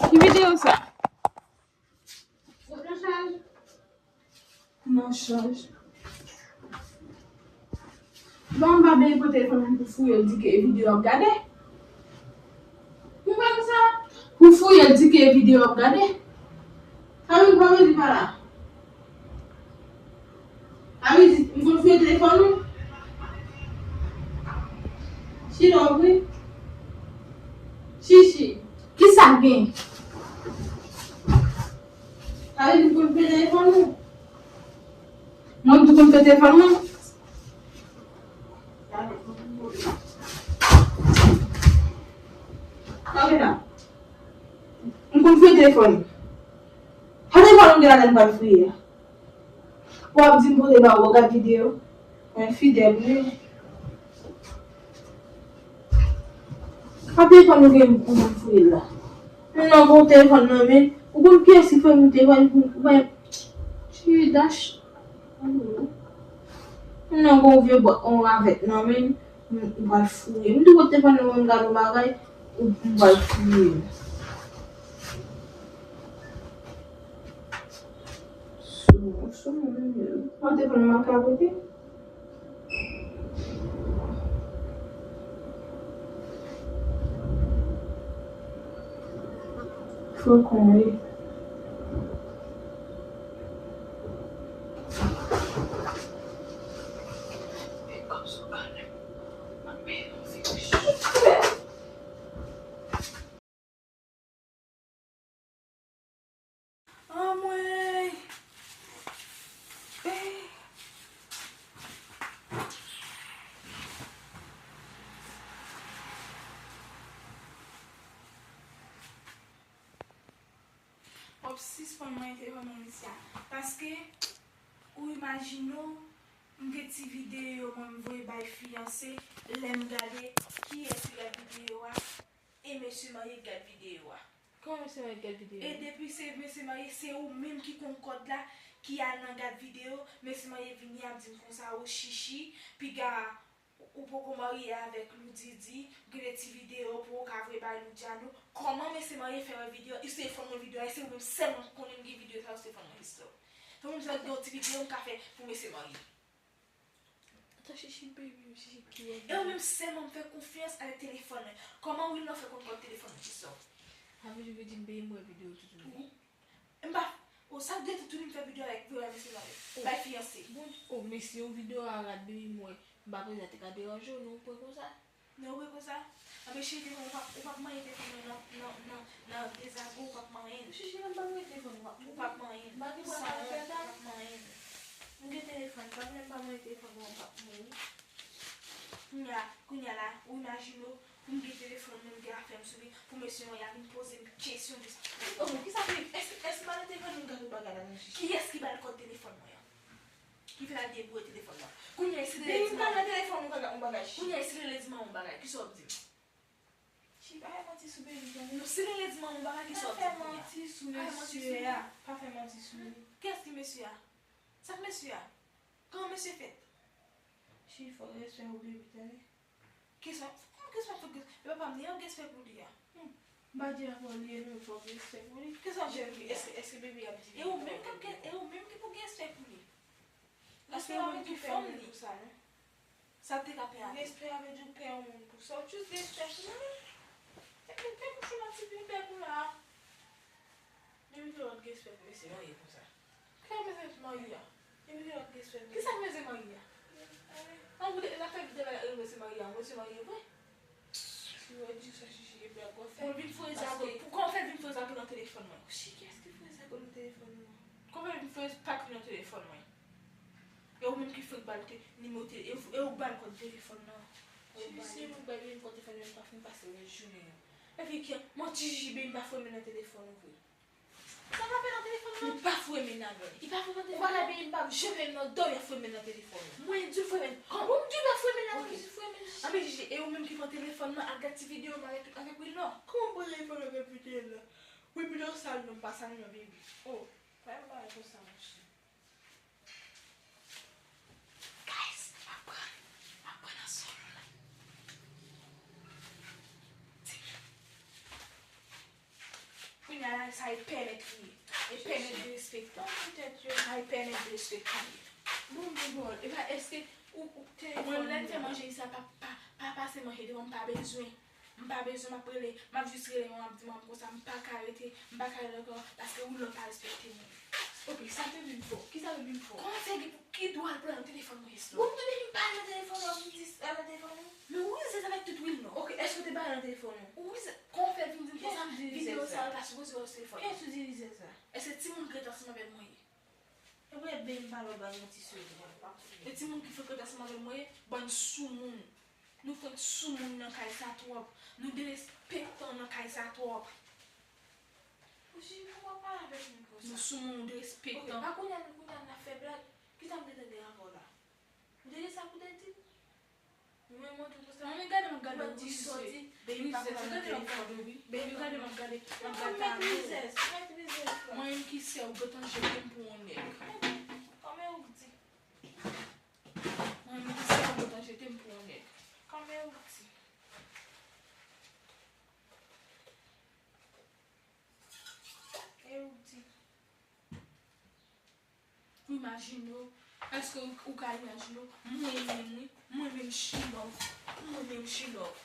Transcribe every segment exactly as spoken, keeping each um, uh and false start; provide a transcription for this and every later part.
Ki videyo sa? Nan chaj. Bon, m pa bliye pran telefòn mwen pou fouye l, di ke videyo ap gade. Ou pa konn sa? Pou fouye l, di ke videyo ap gade. Sa vle, sa vle di pa la. Sa vle di, m konn fouye telefòn ou? Chita w vre? Chichi. Kisa k gen? Sa vle di m konn fouye telefòn ou? Mwen tou konn fouye telefòn mwen. Gade la. M konn fouye telefòn. Sa telefòn ou gen ladan m pral fouye a? W ap di m pote ba ou, w ap gad videyo. Mwen fidèl, wi. Sa telefòn ou gen pou m fouye la? Moun nan gen yon telefòn nan men l. Ou konn kiyès ki fè moun telefòn pou mwen? Ti dash. Moun nan gen yon vye bwa-, yon ravèt nan men l. M, m pral fouye. M tou pote telefòn nan men m gade yon bagay. M, m pral fouye. Sou, sou moun yo. Mwen te konn manke a kote. Fokon wi. Anmwey! Eh! W ap sispann manyen telefòn mwen isi a. Paske, ou imajine w, m gen ti videyo mwen m voye bay fiyanse, lè m gade, kiyès ki gad videyo a? E mesye marye k gad videyo a. Kòman mesye marye k gad videyo a? E depi se mesye marye, se ou menm ki konn kòd la, ki al nan gad videyo, mesye marye vini ap di m konsa, o Chichi, piga ou poko marye avèk Loudidi, gen de ti videyo pou ou ka voye bay Loudiano. Kòman mesye marye fè wè videyo a? Li se fè mwen videyo a, e se ou menm sèlman k konnen m gen videyo sa yo, se fè mwen istò. Fè mwen sa gen yon ti videyo m ka fè pou mesye marye. Ata Chichi baby, Chichi kiyès? E ou menm sèlman m fè konfyans avèk telefòn mwen. Kòman Wilnor fè konn kòd telefòn mwen, ki sa? Sa vle di, vle di m peye m wè videyo toutouni. M pa, o sa de toutouni m fè videyo avèk, videyo avèk mesye la, bay fiyanse. Bon, o mesye, yon videyo a rad baby m wè, m pa panse sa te ka deranje w, non, ou pran konsa. Non, ou pran konsa. Anben cheri, telefòn, ou p ap, ou p ap manyen telefòn mwen nan, nan, nan, nan dezagou, ou p ap manyen l. Chichi, lè m pa manyen telefòn, w ap mouri. Ou p ap manyen l. M pa gen pwoblèm avè sa. Ou p ap manyen l. M gen telefòn, pa vle m pa manyen telefòn mwen, w ap mouri. Kounya, kounya la, ou imajine w, pou m gen telefòn mwen, m gen afè m sou li, pou mesye marye a vin poze m kesyon de sa. Oh, men kisa ki, èske, èske m ale telefòn mwen gade yon bagay ladan, Chichi? Kiyès ki ba l kòd telefòn mwen an? Ki fè l al deboure telefòn mwen? Kounya, si l rele di m, m ka nan telefòn mwen, m ka gade yon bagay, Chichi. Kounya, si l rele di m yon bagay, kisa w ap di m? Chichi, pa fè manti sou baby, tande. Non, si l rele di m yon bagay, kisa w ap di m kounya? Pa fè manti sou mesye a. Pa fè manti sou li. Kiyès ki mesye a? Sa k mesye a? Kòman mesye fèt? Chichi, fòk respè ou baby, tande. Kisa? Kòman kisa fòk respè? E papa m li an, respè pou li a. Hmm. M pa di avè w li ye, men fòk respè pou li. Kisa w di? Èske, èske baby ap di? E ou menm k ap gen, e ou menm ki pou gen respè pou li. Paske ou menm ki fè yon moun pou sa, non? Sa te ka pè avè. Respè a vle di w pè yon moun pou sa. Ou jis respè pou li. Te, te, te kouche nan ti pi pè pou la. Depi lè w ap gen respè pou mesye marye konsa. Kisa mesye marye a? Depi lè w ap gen respè pou mesye. Kisa mesye marye a? An, ou te, n ap fè videyo la, mesye marye a, mesye marye vre? Si w di sa, Chichi, epi ap fè. Pou l vin foure zago, pou kòman fè l vin foure zago nan telefòn mwen? Chichi, kiyès ki foure zago nan telefòn mwen? Kòman fè l vin foure zago nan telefòn mwen? E ou menm ki fèk ba l te, nimewo te, e ou, e ou ba l kòd telefòn nan. Ou ba l. Chichi, se mwen k ba l kòd telefòn nan, m pa fin pase rès jounen an. Epi ki, manti Chichi, baby m pa foure men nan telefòn ou vre. Sa m ap fè nan telefòn nan? Li pa foure men nan non. Li pa foure men nan telefòn? Ou pa la baby m pa janm nan dòmi ap foure men nan telefòn. Mwen di l foure men. Kòman? Ou di l pa foure men nan, mwen di l foure men. Anben Chichi, e ou menm ki pran telefòn nan, al gad ti videyo m avèk, avèk Wilnor. Kòman m pran telefòn nan, gad videyo la? Wi, videyo sal non, m pa sal non, baby. Oh, pa yon bagay konsa, monchè. Guys, m ap pran, m ap pran nan Sa e pè nèt li ye. E pè nèt derespektan. Sa e pè nèt derespektan li ye. Bon, bon, bon. E pa, èske ou, ou, telefòn mwen, lè m fè manje, sa pa, pa, pa pase manje devan, m pa bezwen. M pa bezwen, m ap rele, m ap jis rele, m ap di manman konsa, m pa ka rete, m pa ka rete ankò, paske Wilner pa respekte mwen. Ok, sa te vin fò. Kisa te vin fò? Kòman fè gen pou ki dwa l pran nan telefòn mwen, Esla? Bon, m te depi pale nan telefòn ou, ap vin di, al nan telefòn ou? Men ou rizèz avèk tout Wilner. Ok, èske w te pale nan telefòn ou? Ou rizèz, kòman fè vin di m konsa, videyo sa yo pa sipoze wè sou telefòn? Kiyès ou di rizèz la? Èske timoun k ret ansanm avèk mwen ye? Epi, ebyen, m pa lòt bay manti sou li, pa sou li. E timoun ki frekante ansanm avè mwen, bann soumoun. Nou fenk soumoun nan kay sa twòp. Nou derespektan nan kay sa twòp. Ou si pou w pale avèk moun konsa. Nou soumoun, nou derespektan. Ok, pa kounye a, nou kounye a, n ap fè blag. Kisa m te tande ankò la? Ou tande sa pou w te di? Mwen, mwen, tout sa. Mwen, gade, m ap gade, wi, sòti. Baby, pa pran nan telefòn ou, wi. Baby, gade, m ap gade, m ap gade tablo. Mwen menm ki sè w, gentan jete m pou yon nèg. Kòman ou di? Mwen menm ki sè w, gentan jete m pou yon nèg. Kòman ou di? E ou di? Ou imajine w? Èske ou, ou ka imajine w? Mwen menm, wi. Mwen menm, she love. Mwen menm, she love.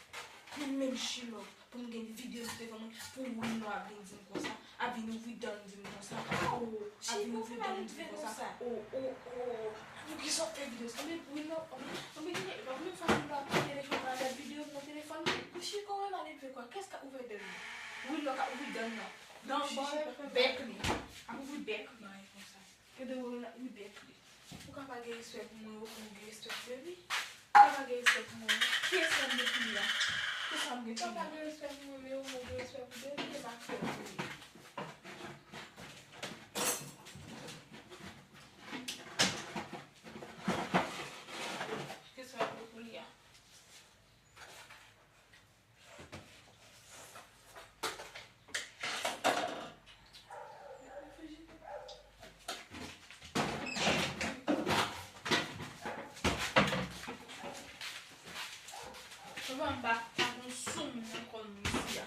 Mwen menm, she love. Pou m gen videyo sou telefòn mwen, pou Wilner ap vin di m konsa, ap vin ouvri dan l di m konsa, o, ap vin ouvri dan l di m konsa, o, o, o. Poukisa w fè videyo sa? Anben, Wilner, anben, anben, e pa premye fwa Wilner ap telefòn mwen, ap gade videyo nan telefòn mwen. Poukisa w wè m al leve kwa? Kiyès k ap ouvè dan l? Wilner k ap ouvri dan l nan. Dan bòl bèk li. Ap ouvri bèk li. Gade w nan wi bèk li. Ou ka pa gen respè pou mwen, ou gen respè pou Baby. Ou ka pa gen respè pou mwen. Ki respè m gen pou li a? Ki sa m gen pou li? Ou ka pa gen respè pou mwen, men ou gen respè pou Baby, e pa fè pou li. Ki sa m gen pou li a? Papa m pa, pa gon soumoun nan kò m isi a.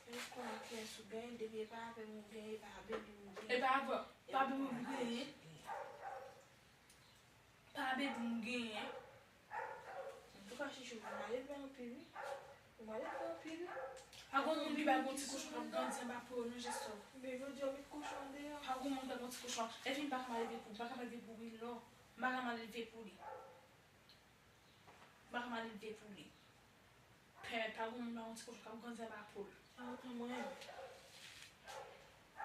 Mwen konnen kiyès ou genyen, depi e pa avè m ou genyen, e pa avè m ou genyen. E pa avè, pa avè m ou genyen. Pa Baby m genyen. Antouka, Chichi, ou malelve anpil, wi. Ou malelve anpil, wi. Pa gon moun ki bay gon ti kochon k ap grandi anba po yo, non, Jesòl. Baby, yo di yo met kochon deyò. Pa gon moun ki bay gon ti kochon. Epi m pa ka malelve pou, m pa ka malelve pou Wilner. M pa ka malelve pou li. M pa ka malelve pou li. Pèmèt pa gon moun pa yon ti kochon k ap grandi anba po l.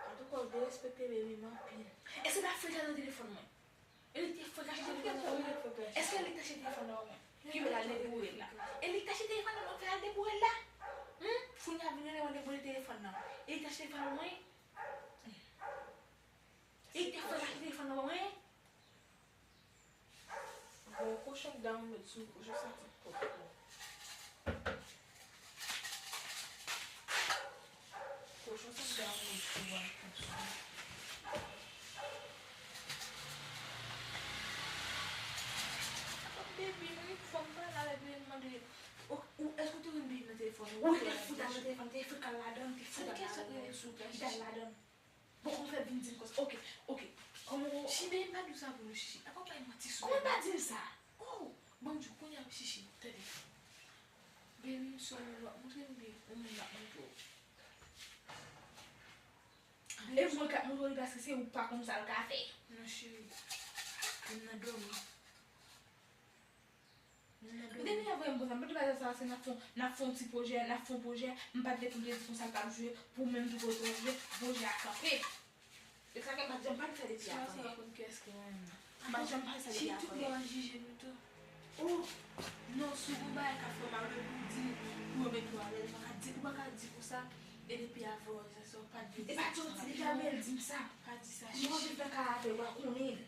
Antouka, ou derespekte Baby m anpil. E se pa frekache nan telefòn mwen. E li te frekache telefòn nan mwen. Èske li tache telefòn nan mwen? Ki vle al deboure l la. E li tache telefòn nan mwen, fè al deboure l la. Hmm? Kounye a vin rele mwen deboure telefòn nan. E li tache telefòn nan mwen. E li te frekache telefòn nan mwen. Bon, kochon k download sou kochon sa ti pòp. Kochon sa k download sou WhatsApp sou. Baby, mwen fò m pale avèk li, m mande, ou, ou, èske w te konn Baby nan telefòn ou? Ou te fout al nan telefòn, te fout al ladan, te fout al ladan. Li t al ladan. Bon, kòman fè vin di m konsa? Ok, ok. Kòman ou... Chichi, men m pa di w sa pou nou, Chichi. Apa w bay manti sou mwen? Kòman pa di m sa? Oh, ban m di w, kounye a, Chichi, tande. Baby, m sou yon moun w ap montre m, oubyen yon moun m ap montre w? E mwen k ap montre w li paske se ou k pa konn sa l ka fè. Non, cheri. Vin nan dòmi. Depi lè voye m konsa, m pa t vle sa, se n ap fè, n ap fè yon ti pwojè, n ap fè yon pwojè, m pa t vle pou l te di konsa l p ap jwe, pou menm tou kote w jwe, pwojè a kanpe. Se sa k m pa t janm pa t fè depi avan yè. M pa t janm pa t fè depi avan yè. Tout moun ap jije nou tou. Oh, non, si w gon bagay k ap fè w mal, ou di, pou yo mete w alèz, ou pa ka di, ou pa ka di konsa, e depi avan yè, sa, sa, ou pa t vle di sa. E pa di w di deja, men l di m sa. Pa di sa, Chichi. Mwen vin fè kara avè w, ou pa konnen.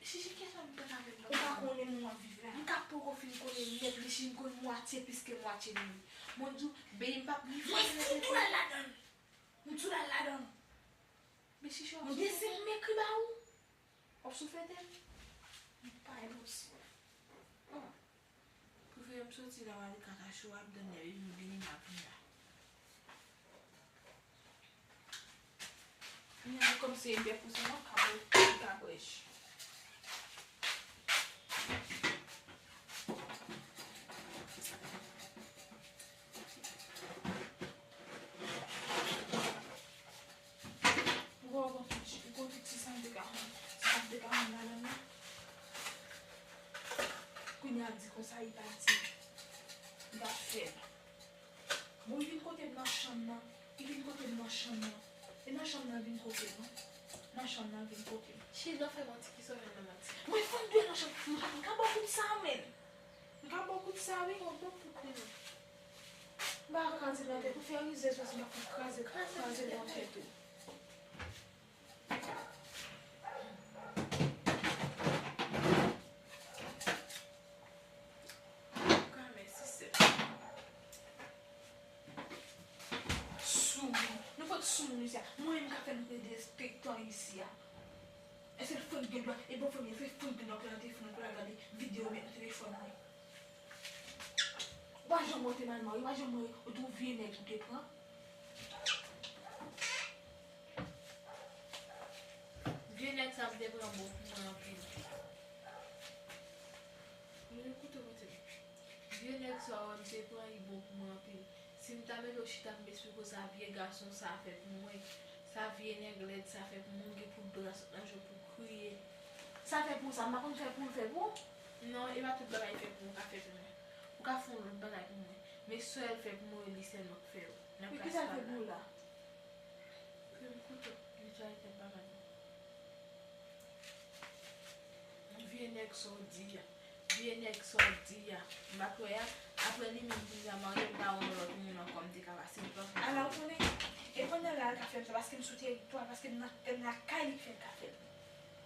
Chichi, kiyès w ap fè avè m? Ou pa konnen moun w ap viv la. M ka poko fin konnen nèt li, Chichi, m konn mwatye plis ke mwatye li. Mwen di w, Baby, m p ap viv. Mwen fout ou al ladan l. M tou al ladan l. Men Chichi, w ap soufri. Mwen desi m ekri ba ou. W ap souflete m. M pa enposib. Oh. Prefere m soti la, m ale kaka cho ap dan nèg yo vini m ap vin la. Mwen kòmsi e bèf pou sa non, kabrèch, kabrèch. Ou wè, ou gon ti, ou gon ti, ti sa m te ka, ti sa m te ka fè ladan nan. Kounye a di konsa, li pati. Li pa fè. Bon, li vin kote m nan chanm nan. Li vin kote m nan chanm nan. E nan chanm nan vin kote m, non. Nan chanm nan vin kote m. Chil nan fè manti ki sou nan manti. Mwen fann dwe nan chanm. M ka, m ka ba w kout sa, menm. M ka ba w kout sa, wi. Bon, bon, kout li, non. M pa ka di nan tèt ou, fè rizèz, paske m ap kraze, kraze nan tèt ou. Ka mèsi, sè. Soumoun. Nou fòt soumoun isi a. Mwen menm ka fè nou pèdi respektan isi a. Èske Frank gen dwa, e bon fanmi, èske Frank gen dwa pran telefòn nan pou l al gade videyo m met nan telefòn mwen? Ou pa janm wè te mal marye, ou pa janm wè ou te yon vye nèg ou te pran? Vye nèg sa m te pran bon pou mwen anpil. Mwen koute kote. Vye nèg sa w te pran, li bon pou mwen anpil. Si m ta mete w chita pou m esplike w sa vye gason sa fè pou mwen, sa vye nèg lèd sa fè pou mwen, m gen poud bra sot nan je w pou kriye. Sa fè pou sa, m pa konn fè pou l fè pou ou? Non, e pa tout bagay fè pou ou ka fè pou mwen. Ou ka fè yon lòt bagay pou mwen. Men sèl fè pou mwen, li sèlman k fè yo. Nan plas pa la. Men kisa l fè pou ou la? Krim kouto, netwaye tèt bagay. Vye nèg sa w di a. Vye nèg sa w di a. M pa kwè a. Apre li menm pou l ta marye, m pa wè yon lòt moun ankò m te ka pase m pa fè. Ala w konnen. E kounye a la, l ka fè m sa paske m sou teritwa, paske m nan, m lakay li k fè l ka fè l.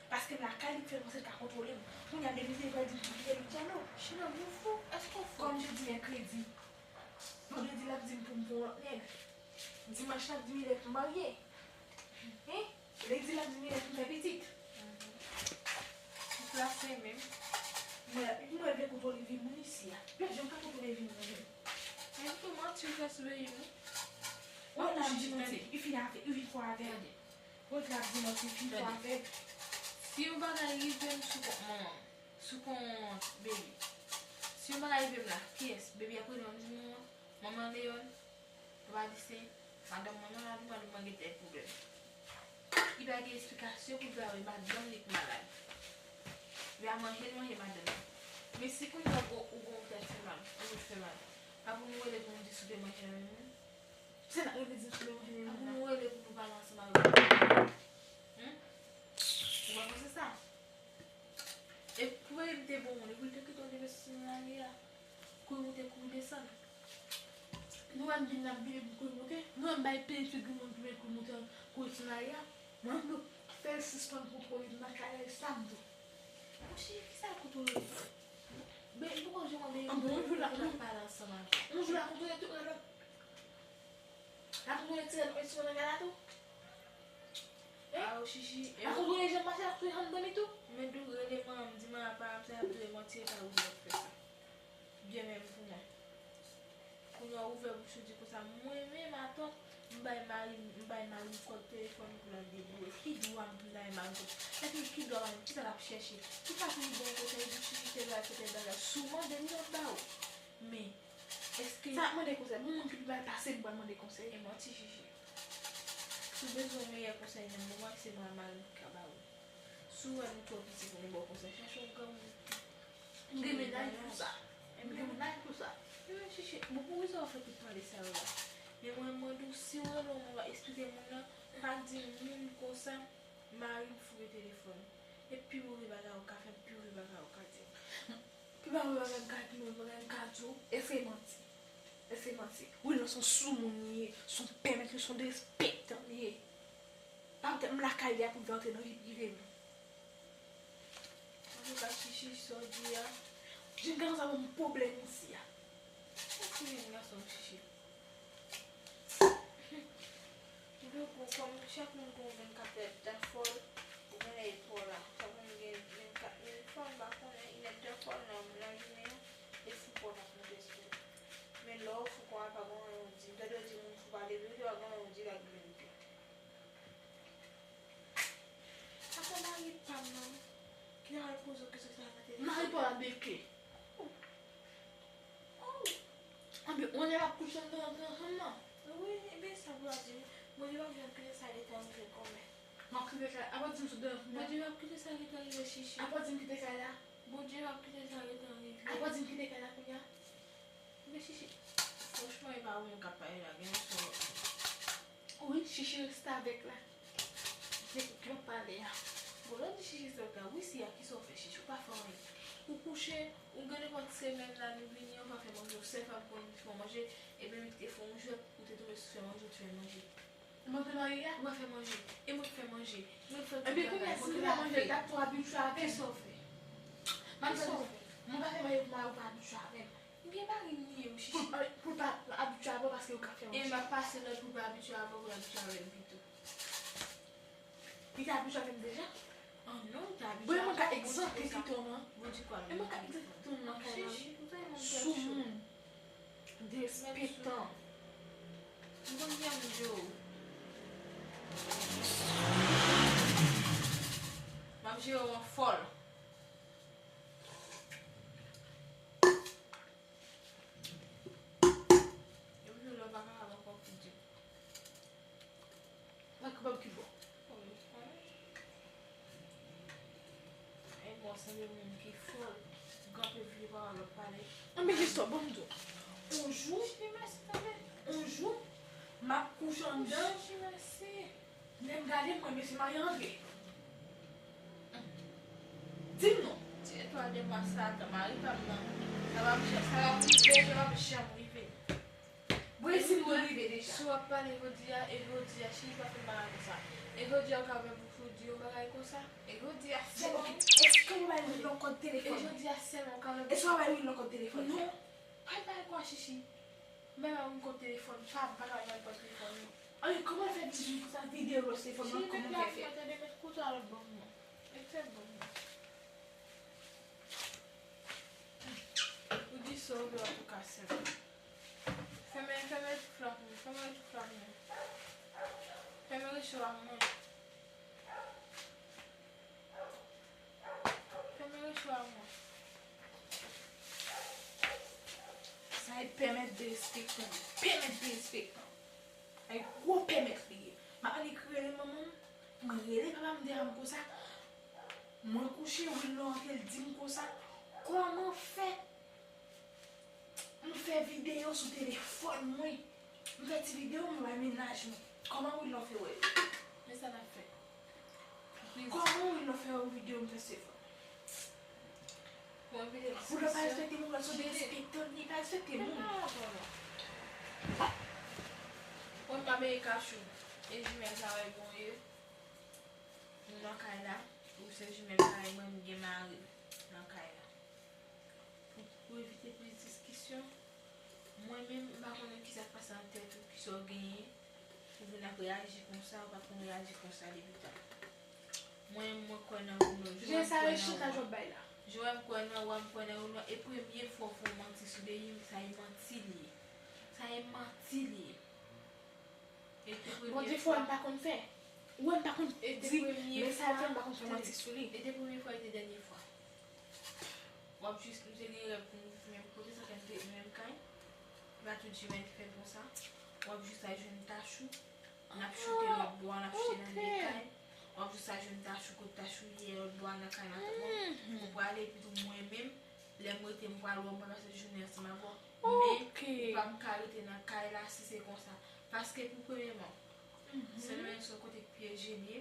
Paske m lakay li k fè l panse l ka kontwole m. Kounye a, depi se vandredi, m kite l, m tchèlo. China, m fou. Èske w fou? Comme je dis mercredi. Vandredi, l ap di m pou m pran yon lòt nèg. Dimanch la, di m lè pou m marye. Hein? Lendi la, di m lè pou m fè pitit. Ou plase menm. Mwen, mwen vle kontwole vi moun isi a. Yo, jan m ka kontwole vi moun yo. Men tou manti ou fè sou peyi nou. Ou la di manti, li fin avè, li fin fò avè. Ou la di manti, li fin fò avè. Si yon bagay rive m sou kont manman m, sou kont baby. Si yon bagay rive m la, kiyès? Baby ap rele m, di manman, manman Leon. Ou pa di se madanm mwen malad, ou madanm mwen gen tèl pwoblèm. Li pa gen esplikasyon pou l ba yo, e madanm li k malad. Li pa manje, li manje madanm li. Men si kounye a ou gon, ou gon tèt fè mal, ou tèt fè mal, pa pou nou rele pou nou di si w te manje nan men moun? Se n ap rele di si w te manje nan men moun la. Pa pou nou rele pou nou pale ansanm avèk moun. Hum? Ou pa panse sa? E pou peyi m te bon moun, e pou l te kite w leve soti nan lari a, kouri moute, kouri desann. Nou menm vin n ap vini pou kouri moute, nou menm bay peyi figi moun pou vin kouri moute, kouri desann lari a. Mwen menm nou fè l sispann kontwole m nan kay la, e sa m di w. Monchè, kisa l kontwole m? Ben, nou konn jan mande yon moun pou n ap pale ansanm avè l. Yon jou la kontwole tout moun. L ap retire nou enstriman nan kay la tou? Hein? Aw, Chichi, l ap retounen jan m mache, l ap retounen jan m dòmi tou? Men dou rele manman m, di manman pa m sa, l ap di w e manti, e pa ou ki fè sa. Byen menm pou mwen. Kounye a ou ouvè bouch ou di konsa, mwen menm atant, m bay mari m, m bay mari m kòd telefòn pou l al deboure. Ki dwa m pou m ta bay mari m kòd? Epi ki dwa mari m, kisa l ap chèche? Ki fason li ba w konsèy, di w Chichi fè bagay, fè tèl bagay? Si w mande m, m ap ba w. Men, Èske sa ap mande konsèy? Moun ki pi mal pase m pral mande konsèy? E manti, Chichi. Si w bezwen yon meyè konsèy nan moman, se mwen ak mari m ki ka ba ou l. Si w wè nou twò piti pou nou ba w konsèy, chache yon granmoun ki, ki gen mennaj pou sa. M gen mennaj pou sa. Wi, Chichi. Bon, poukisa w fè tout pale sa yo la? Men mwen, mwen di w, si w rele yon moun, w ap eksplike moun nan, pa di moun konsa, mari m fouke telefòn. E pi move bagay ou ka fè m, pi move bagay ou ka di m. Pi move bagay m ka, pi move bagay m ka di w, èske manti? Èske manti? Wi, non, se yon soumoun li ye, se yon pèmèt li, se yon derespektan li ye. Pa poutèt m lakay li a pou l vle antre nan vi prive m. Antouka, Chichi, sa w di a. Jenn gason sa ban m pwoblèm isi a. Sa ki jenn gason, Chichi? Ou gen gwo kòm chak moun gen yon vennkat èdtan fò l, ou gen lè e twò la. Chak moun gen vennkat mil fò, m pa konnen, inèdtan fò l nan, nan jounen an, e fou kò w t ap monte sou li. Men lè w fou kò a, pa gen anyen w di. M tande w di moun fou pa leve, ou te pa gen anyen w di l ak grenn pye. Ou pa deke. Anben, on nèg ap kouche anndan, anndan chanm nan. Wi, ebyen sa pou la di. Bondye p ap janm kite sa eta rive kòmè. M ap kite kay la. Apa di m sot deyò kounya? Bondye p ap kite sa eta rive, Chichi. Apa di m kite kay la? Bondye p ap kite sa eta rive. Apa di m kite kay la kounya? Men Chichi, franchman, e pa ou menm k ap pale la, gen yon sòt. Wi, Chichi restavèk la. Se ou ki ap pale a. Bon, lè w di Chichi restavèk la, wi, si a ki sa w fè Chichi, ou pa fè anyen. Ou kouche, ou gen nenpòt semèn la, nou vini, ou pa fè manje, ou sèl fanm konn fè manje, epi ou te fè yon jwèt, ou te tonbe sou fè manje, ou te fè manje. Mwen te marye a? Ou pa fè manje. E mwen ki fè manje. Mwen ki fè tout bagay. Ebyen, kounye a, si m fè manje, dat pou abitye avè m. Kisa w fè? Kisa w fè? Mwen pa fè manje pou mari ou pa abitye avè m. Ebyen, mari m li ye, wi, Chichi. Pou l pa, pou l pa abitye avè w paske ou ka fè manje. E m ap pase lòd pou l pa abitye avè w, pou l abitye avè m pito. Li te abitye avè m deja? Ah non, li te abitye avè w. Bon, mwen ka egzante piton an. Bon, di kwa, e mwen ka egzante piton an nan kay la, wi. Chichi, ou tèlman tèt cho. Soumoun. Derespektan. M konn jan m jere w. M ap jere w an fòl. Depi lè w pa kapab ankò pou di. Pa kapab ki bò? Ay, bon, sanble moun ki fòl. Gen anpil vye pawòl w ap pale. Anben, jis ban m di w. On jou, on jou, m ap kouche anndan. Lè m gade, m wè mesye marye antre. Di m non. Ti etwal de mwa Satan, mari pa m nan. Sa p ap janm, sa p ap rive, sa p ap janm rive. Bon, e si m te rive deja? Si w ap pale jodi a, e jodi a, Chichi pa fè bagay konsa. E jodi a, ou ka wè bouch ou di yon bagay konsa. E jodi a, sèlman. Ok, èske w bay Willan kòd telefòn? E jodi a, sèlman, ou ka wè bouch ou. Èske w bay Willan kòd telefòn? Non. Pa bay kwa, Chichi. Mwen pa bay kòd telefòn, pa, pa ka bay kòd telefòn, non. Anben, kòman l fè di m sa videyo sou telefòn nan, kòman l fè fè? Mwen tande met kouto a lòt bò pou mwen. Met tèt bò pou mwen. Ou di sa w vle, antouka, sè m. Fèmen, fèmen tout flap mwen, fèmen tout flap mwen. Fèmen recho a mwen. Fèmen recho a mwen. Sa e pèmèt derespektan. Pèmèt derespektan. Ay, gwo pèmèt li ye. M ap annik rele manman m, mwen rele papa m, m di a m konsa. Mwen kouche, Willan antre, l di m konsa. Kòman fè m fè videyo sou telefòn mwen? M fè ti videyo, m bay mennaj mwen. Kòman Willan fè wè l? Men sa n ap fè. Kòman Willan fè wè videyo m fè sou telefòn? Pou anpil egzibisyon. Pou lè pa respekte moun, lè sou derespektan, li pa respekte moun. Mwen pa peye kachou. E jimèl sa wè bon ye. Nou nan kay la. Ou se jimèl sa wè mwen, m gen mari nan kay la. Pou, pou evite plis diskisyon, mwen menm, m pa konnen kisa k pase nan tèt ou, kisa w genyen. Ou vin ap reyaji konsa, ou pa t konn reyaji konsa depi tan. Mwen, mwen kwè nan ou, non. Jan sa e chantaj w ap bay la. Jan m kwè nan ou a, m kwè nan ou, non. E premye fwa w fè yon manti sou Denis, sa e manti li ye. Sa e manti li ye. E te premye fwa. Bon, defwa m pa konn fè. Ou wè m pa konn di, men sa l fè m pa konn fè manti sou li. E te premye fwa, e te dènye fwa. W ap jis, nou te gen rèv pou nou viv menm kote, sa fè nou te viv menm kay. Li pa tout jimèl ki fèt konsa. W ap jis al jwenn tach ou. N ap choute lòt bò a, n ap choute nan de kay. W ap jis al jwenn tach ou, kot tach ou ye, lòt bò a nan kay matant mwen. Ou prale, epi tou mwen menm, lè m rete, m pral wè w, m pral pase jounen ansanm avè w. Men, ou pa m ka rete nan kay la si se konsa. Paske pou premyèman, Sen Lorens se yon kote k pyeje l ye.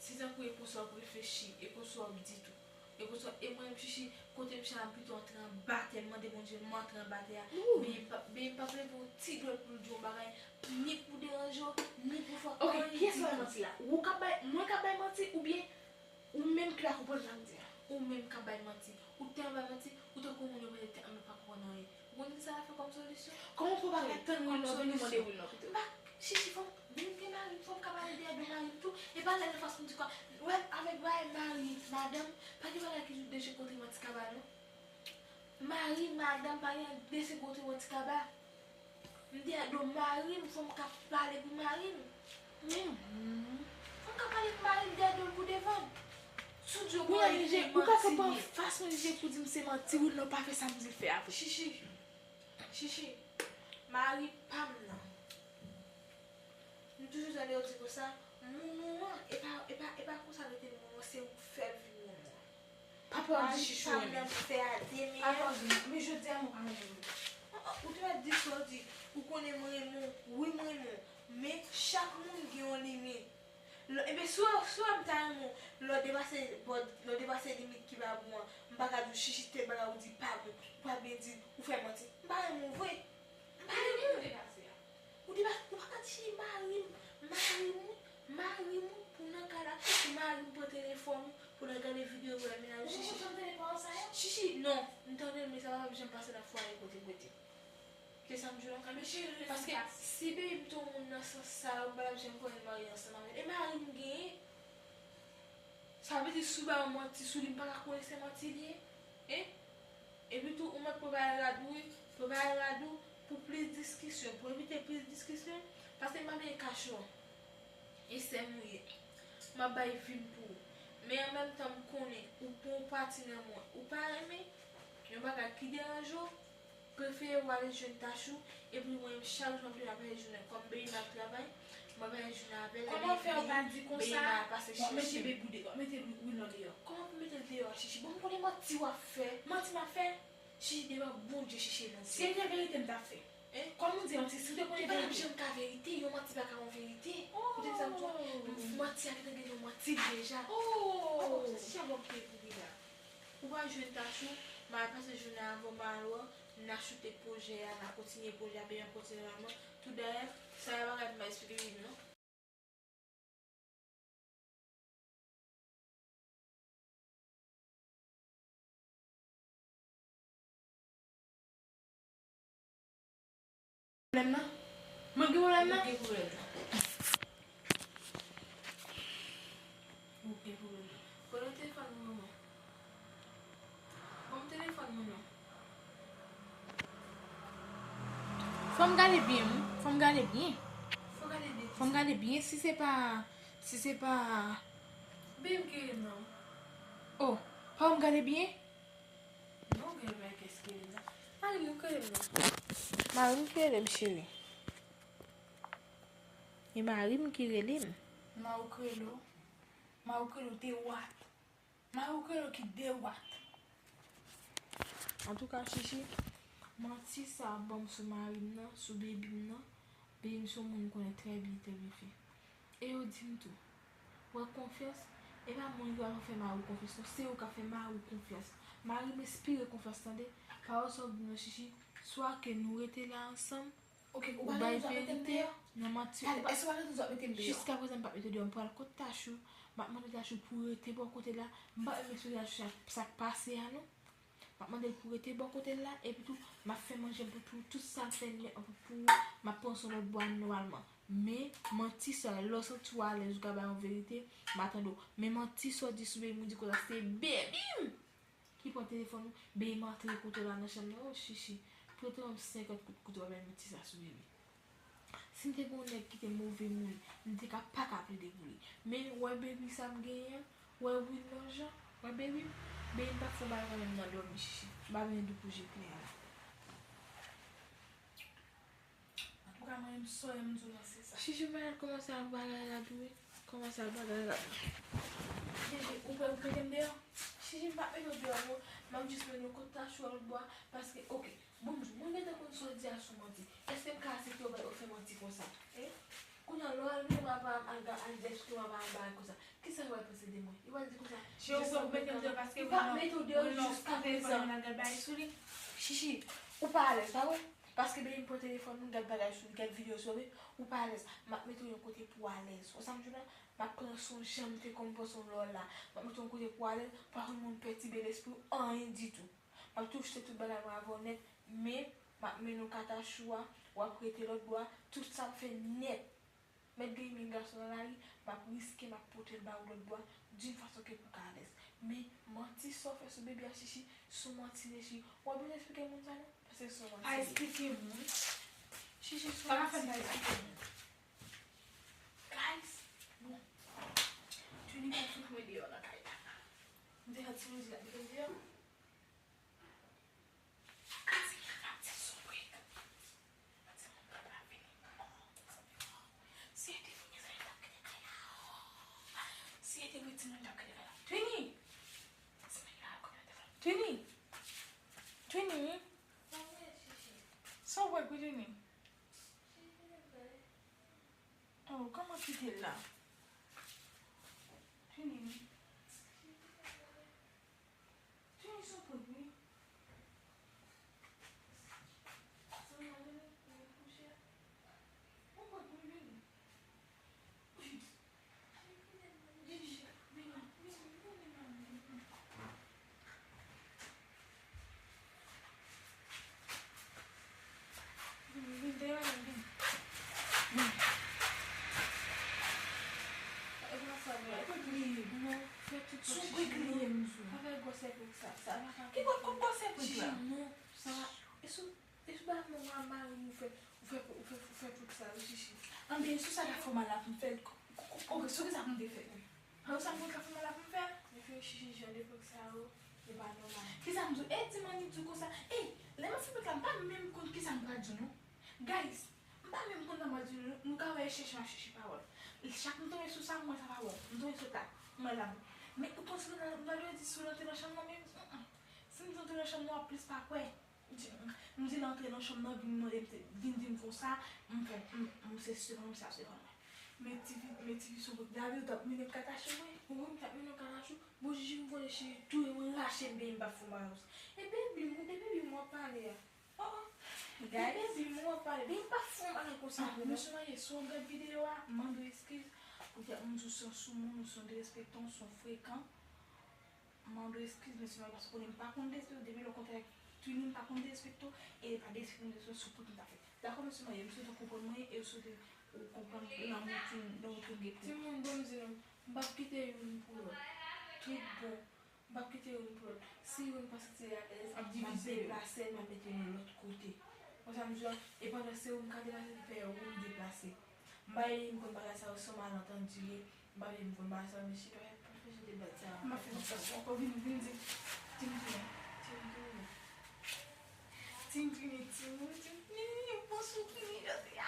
Si tankou e konsa w ap reflechi, e konsa w ap di tou. E konsa, e mwen menm, Chichi, kote m chita, m pito antre anba tè, m mande Bondye m antre anba tè a. Men m p ap, men m p ap leve yon ti dwèt pou l di yon bagay, ni pou deranje w, ni pou fè anyen ditou. Ok, kiyès k ap bay manti la? Ou k ap bay, mwen k ap bay manti, oubyen ou menm ki pa konprann sa m di a? Ou menm k ap bay manti. Ou tèlman bay manti, ou tankou moun yo mete tèt anba pa konprann anyen. Ou konn ki sa l ap fè kòm solisyon? Kòman w pran bagay tann Willan vini mande Willan pito? M pa, Chichi, fò m, menm gen mari m, fò m ka pale dèyè do mari m tou. E pa lè nan fas m di kwa, wè, avèk bagay mari, madanm, pa gen bagay ki de se kote manti kaba non. Mari, madanm, pa gen de se kote manti kaba. M dèyè do mari m, fò m ka pale pou mari m. Fò m ka pale pou mari m dèyè do l pou devan l. Tout jou ou ka kanpe anfas mwen, Jije, pou di m se manti, wi, lè w pa fè sa m di l fè a vre. Chichi, Chichi, mari pa m nan. M toujou tande yo di konsa, moun ou an, e pa, e pa, e pa konsa rete moun ou an, se ou k fè l vin moun ou an. Papa w di Chichi renmen. Mari pa m nan fè a de men. Papa w di, men jodi a mwen pa renmen moun. Ou te mèt di sa w di, ou konnen mwen renmen w, wi mwen renmen w, men chak moun gen yon limit. Lè, ebyen, si w, si w wè m ta renmen w, lè w depase, bò, lè w depase limit ki pa bon an, m pa ka di w Chichi tèl bagay ou di pa bon, ou pa byen di, ou fè manti. M pa renmen w vre. M pa renmen w. Ou depase, ou pa ka di Chichi mari m, mari m, mari m pou nan kay la, pou mari m pran telefòn ou, pou l al gade videyo pou l al mennaj ou Chichi. Chichi, non, m tande l, men sa pa p janm pase nan fwaye kote m rete. Se sa m di w la. Paske si baby m te yon moun nan sans sa, m pa t ap janm konnen m marye ansanm avè l. E mari m genyen. Sa vle di si w ba yon manti sou li, m pa ka konnen se manti li ye. Hein? Epi tou, ou mèt prepare rad ou, wi. Prepare rad ou pou plis diskisyon, pou evite plis diskisyon. Paske m pa vle kache w. E sè m ou ye. M ap bay vi m pou ou. Men an menm tan, m konnen ou pran yon pati nan mwen ou pa renmen, yon bagay ki deranje w, prefere w ale jwenn tach ou, epi mwen menm chak jou m ap toujou ap pase jounen. Kòm baby m ap travay, m ap pase jounen avè l, epi baby m al pase chèche m. Kòman w fè w pa di konsa? W ap mete baby ou de-, w ap mete Wilnan deyò. Kòman pou mete l deyò, Chichi? Bon, m konnen manti w ap fè. Manti m ap fè? Chichi, devan Bondye, Chichi, manti. Si se te verite m t ap fè. Hein? Kòm ou di manti, si w te konnen verite. Li pa janm ka verite, yon manti pa ka yon verite. Ou te di sa m tou, manti a gentan gen yon manti deja. Oh, se jan m ap peye pou li la. Ou pa jwenn tach ou, m al pase jounen avè w, m al wè w, n a choute pwojè a, n a kontinye pwojè a, byen kontinye nòmalman. Tout dayè, sa a bagay pou m eksplike li non. Pwoblèm nan? Mwen gen pwoblèm nan? Ou gen pwoblèm nan. Ou gen pwoblèm nan. Kote telefòn mwen, manman? Ban m telefòn mwen non. Fò m gade byen, wi. Fò m gade byen. Fò w gade byen. Fò m gade byen si se pa, si se pa. Byen m ki rele m nan. Oh, fò m gade byen. Non, gen men kès ki rele m nan. Mari m ki rele m nan. Mari m ki rele m, cheri. E mari m ki rele m. Mari w ki rele w. Mari w ki rele w, te wat. Mari w ki rele w ki dewat. Antouka, Chichi, manti sa w ap ban m sou mari m nan, sou baby m nan, baby m se yon moun m konnen trè byen, trè byen fè. E yo di m tou, wè konfyans, e pa moun ki pral fè mari w konfyans non, se ou k ap fè mari w konfyans. Mari m espere konfyans, tande. Pawòl sa w di m nan, Chichi, swa ke nou rete la ansanm, Ok, ou bay verite nan manti. Ou pa, èske w pa rete, ou mete m deyò? Jiska prezan, m p ap mete w deyò. M pral kot Tachou. M ap mande Tachou pou rete bò kote l la. M p ap menm eksplike Tachou sa, sa k pase a non. M ap mande l pou rete bò kote l la. Epi tou, m ap fè manje pou tou, tout sa m fè nèt pou, pou ou. M ap pran sou lòt bwa nòmalman. Men, manti sa, lè w santi w alèz, ou ka bay yon verite, m a tande w. Men manti sa w di sou baby m, ou di konsa se baby m ki pran telefòn ou, baby m antre kote w la nan chanm nan, oh, Chichi, prete m senkant kout kouto, w ap bay manti sa sou baby. Si m te gen yon nèg ki te move moun, m te ka pa ka plede pou li. Men, wè baby sa m genyen an, wè Wilnan jan, wè baby m, baby m p ap fè yon bagay nan dòmi, Chichi. M pa vin di w pou je klè a la. Antouka, mwen menm, sa m di w nan se sa. Chichi, m al kòmanse al bagay la tou wi. Kòmanse al bagay la tou. Bebe, ou pè, ou mete m deyò? Chichi, m p ap mete w deyò non. M ap jis mennen w kot Tachou a lòt bò a, paske, oke, bon, m di w, mwen gentan konn sa w di a sou manti. Èske m ka aksepte w bay, w fè manti konsa? Hein? Kounye a, lè w al mennen papa m, al, al di èske papa m bagay konsa. Kisa yo pral panse de mwen? Yo pral di konsa, Chichi, ou pral mete m deyò paske ou pa mete w deyò jiska prezan. Chichi, ou pa alèz, pa vre? Paske baby m pran telefòn mwen, gad bagay sou li, gad videyo sou li, ou pa alèz. M ap mete w yon kote pou w alèz. Ou sa m di w la? M ap pran sou jan m te konn pran sou lè w la. M ap mete w yon kote pou w alèz, pa konn moun pètibe lespri w, anyen ditou. M ap tou jete tout bagay mwen avè w nèt, men m ap mennen w Katachou a, w ap rete lòt bò a, tout sa m fè nèt. Mèt gen yon gason nan lari, m ap riske, m ap pote l ba ou lòt bò a, d'une façon ke pou ka alèz. Men, manti sa w fè sou bebe a, Chichi, se yon manti, Chichi. W ap bezwen eksplike moun sa non, paske se yon manti. Pa eksplike moun. Chichi, se yon manti. Sa pa fè m pa eksplike moun. Guys, bon. Tchoulipa fout mwen deyò nan kay la. M te santi mizik la depi deyò. Ti moun pa vini. Oh, mezanmi, oh. Si e te mwen, mezanmi, m t ap kite kay la. Oh. Si e te mwen, ti moun, m t ap kite kay la. Twini! Twini! Twini! Sa w wè, Twini? Oh, kòman kite l la? Twini. Twini, sa w pran, Twini? Sa w pran, Twini? Ou pran, Twini, Twini? Twini. Vin, vin, vin, vin. Vin. Epa sa vre. Epa kriye. Non, fè tout sa. Sou gwe kriye m sou. Pa fè gwosè pou sa. Sa pa ka. Ki gwosè pou sa? Chichi, non, sa. E sou, e sou ba non a mari ou fè, ou fè, ou fè, ou fè pou sa, wi, Chichi. Anben, sou sa ka fè mal la pou m fè l. Ko-, ko-, ko-, sou ki sa pou m te fè? Mwen sa mwen ka fè mal la pou m fè. Reflechi jan de prank sa yo, yo pa nòmal. Kisa m di w? E di m annik di w konsa. E, lè m ap fè prank la, m pa menm konn kisa m pral di w non. Guys, m pa menm konn sa m pral di w non. Nou ka wè chèche m ap chèche pawòl. Chak m tonbe sou sa, m wè sa pa bon. M tonbe sou ta, m wè l pa bon. Men ou panse ke m pral di si w rantre nan chanm nan menm? Mm, mm. Si m rantre nan chanm nan, w ap plis pa kwè. M di l antre nan chanm nan, vin mande m, vin di m konsa, m fè, m, m se sèlman, m se sèlman. Men tifi, men tifi sou wout la, wi, w t ap mennen m katache, wi. Wi, m t ap mennen w katache. Bon, Jiji, m konnen cheri touye mwen, rache m, baby, m p ap fè w bagay konsa. E baby m, e baby m w ap pale a. Oh, oh. E baby m w ap pale, baby, m p ap fè w bagay konsa pou mwen. Mesye marye, si w ap gad videyo a, m mande w eskiz. Poutèt m di w se yon soumoun, ou se yon derespektan, ou se yon frekan. M mande w eskiz, mesye marye, paske konnen m pa konn derespekte w. Depi lè w kontre ak Twini, m pa konn derespekte w, e pa derespekte m, derespekte w sou tout m ta fè. Dakò, mesye marye, m swete w konprann mwen, e m swete w konprann lanmou Twini, lanmou Twini gen pou ou. Timoun, bon, m di nou, m p ap kite youn pou lòt. Tout bon, m p ap kite youn pou lòt. Si youn pa santi l alèz, m ap deplase l, m ap mete youn lòt kote. Konsa m di w, e pandan se ou m ka deplase, m fè ou m deplase. M pa vle m konn bagay sa yo, se yon malantandi li ye. M pa vle m konn bagay sa yo, men chita, pa fè jan de blag sa yo. M ap fè sa ankò, vin, vin di. Tim Twini. Tim Twini. Tim Twini, Tim Twini, Tim Twini, bon sou Twini jodi a.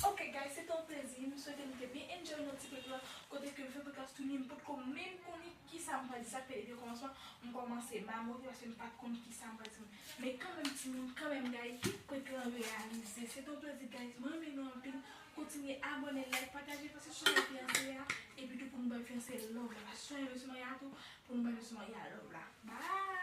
Ok, guys, se te yon plezi. M swete nou te byen enjoy nan ti prank la. Kote ke m fè prank la sou Twini, m potko menm konnen kisa m pral di, sa k fè depi okòmansman, m kòmanse mamote paske m pa t konn kisa m pral di. Men kanmenm, timoun, kanmenm, guys, prank lan reyalize. Se te yon plezi, guys. Mwen renmen nou anpil. Kontinye abòne, like, pataje, pase sou mwen fiyanse a. Epi tou pou nou bay fiyanse love la. Pase sou mwen mesye marye a tou, pou nou bay mesye marye a love la. Bye!